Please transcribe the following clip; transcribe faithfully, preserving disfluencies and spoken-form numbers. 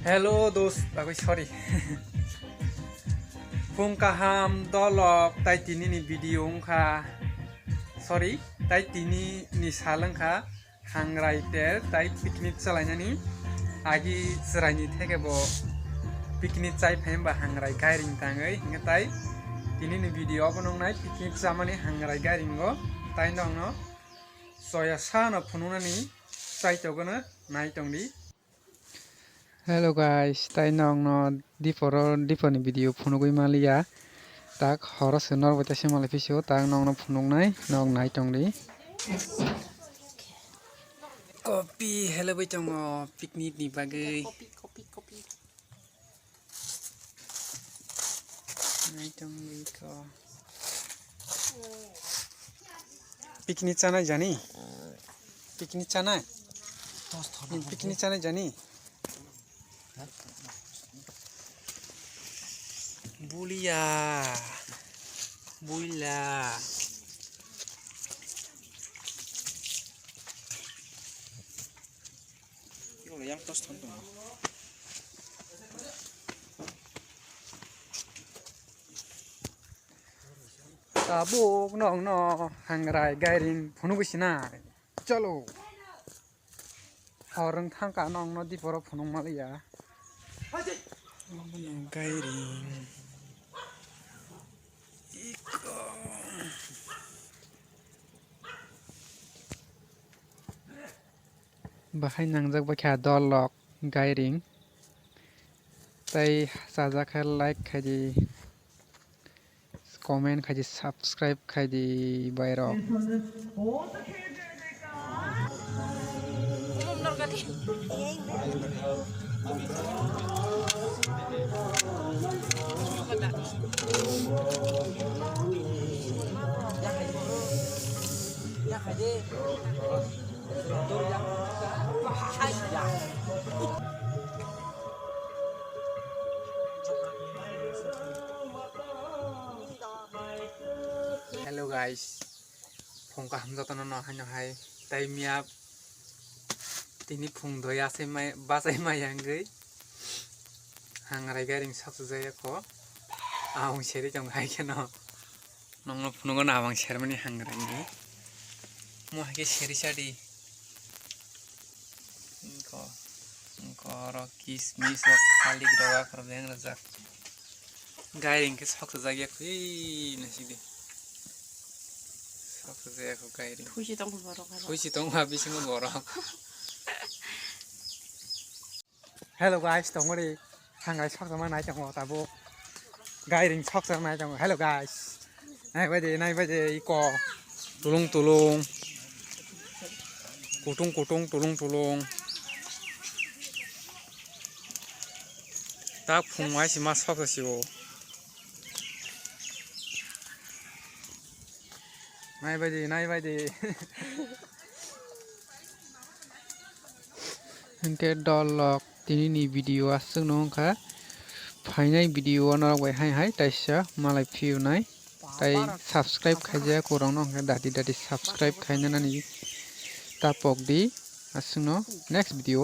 Hello dos, bagwi sorry. Phung kaham dolok, tai tini ni video wngkha. Sorry, tai tini ni sal wngkha. Hangrai ter tai picnic chalainani agi chwraini theke bo picnic chai phai hwnba hangrai gairing tangwi hwnkhe tai tini ni video obo nuknai picnic chamani hangrai gairingo tai nokno soya sano phunuknani chai tongno nai tongdi. Hello guys, tai nokno diporo, diponi video phunugwi maliya. Tak horo se norbai ta se malai phisiyo, tak nokno phunuknai, nok nai tongdi. Kopi helebwi tongo picnic ni bagwi. Kopi, kopi, kopi. Nai tongwi ko. Picnic chanai jani? Picnic chanai? Picnic chanai jani? Bulia. Buila. Yang tos ton ton. Tabuk nokno hangrai gairing phunugwi sinai. Chalo. Hor wng thangkha nokno diporo phunuk maliya. Obono gairing. Iko. Bahai nangjak bai kha dolok gairing. Tai chajak khe like khaidi, comment khaidi, subscribe khaidi bairok. Hello guys, phung kaham jotono no haino hai tai miya tini phung doi asai mai bachai mai yang gwi hangrai gairing saksa jaya ko ang seri tong hai khe no. Nokno phunukgo na abang sermani hangrai ni. Mo hai khe seri sadi. Ko, ko oro kismis rok, thalik rok, akhor beng rajak. Gairing khe sok rajak ya khui nasidi. Sok rajak ya kho gairing. Khuisi tong borok. Khuisi tong ha bisingo borok. Hello guys, tongori hangrai sokjama nai tongo tabuk. Gairing sokjak nai tongo. Hello guys. Nai bai de, nai bai de iko. Tulung tulung. Kutung kutung tulung tulung. Tak phung wai sima sok sio. Nai bai de, nai bai de. Hingke dolok tini ni video aswk no wngkha. Phainai video o norok bai hai hai taisa malai phiyunai. Tai subscribe khaijak korok no hingke dati dati subscribe khaina nani tapok di aswk no next video.